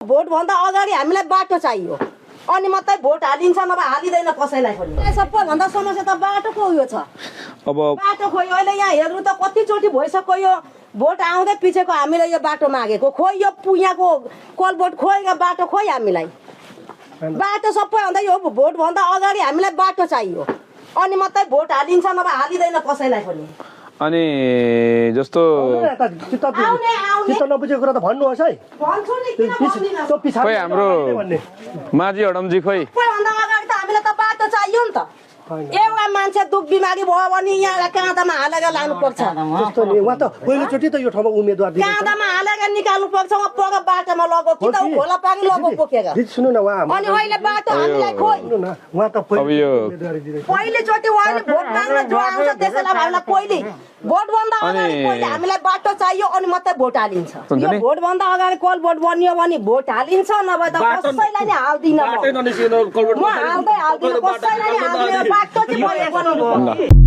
Vote भन्दा अगाडि हामीलाई बाटो चाहियो अनि मात्रै भोट हालिन्छ नभए हालिदैन कसैलाई पनि। सबैभन्दा समस्या त बाटोको उयो छ। अब बाटो खोइ अहिले यहाँ हेर्नु त कतिचोटि भइसक्यो यो भोट आउँदै पिछेको हामीले यो बाटो मागेको खोइ यो यहाँको कलबोट खोइ बाटो खोइ हामीलाई बाटो सबैभन्दा यो भोट भन्दा अगाडि हामीलाई बाटो चाहियो अनि मात्रै भोट हालिन्छ नभए हालिदैन कसैलाई पनि। अनि जस्तो चित्त नबुझेको कुरा त भन्नुहोस् है। भन्छु नि किन भन्दिनँ। खोइ हाम्रो माझी हडमजी खोइ सबैभन्दा अगाडि त हामीलाई त बाटो चाहियो नि त। एउटा मान्छे दुख बिमारी भयो भने यहाँ काँदामा हालेर लानुपर्छ। त्यस्तो नि उहाँ त पहिलोचोटि त यो ठाउँमा उम्मेदवार दिन्छ। काँदामा हालेर निकाल्नुपर्छ उहाँ पर बाटोमा लगो कि त खोला पानी लगो बोकेर। सुन्नु न उहाँ अनि अहिले बाटो हामीलाई खोइ सुन्नु न उहाँ त अब यो पहिलोचोटि उहाँले भोट माग्न जो आउँछ त्यसैलाई हामीलाई पहिले भोट भन्दा अगाडि पहिले हामीलाई बाटो चाहियो अनि मात्रै भोट हालिन्छ। यो भोट भन्दा अगाडि कल भोट बनियो भने भोट हालिन्छ नभए त कसैलाई नि हाल्दिनँ म हाल्दै हाल्दिनँ कसैलाई नि हाल्दिनँ बाटो चाहिँ बनाउनु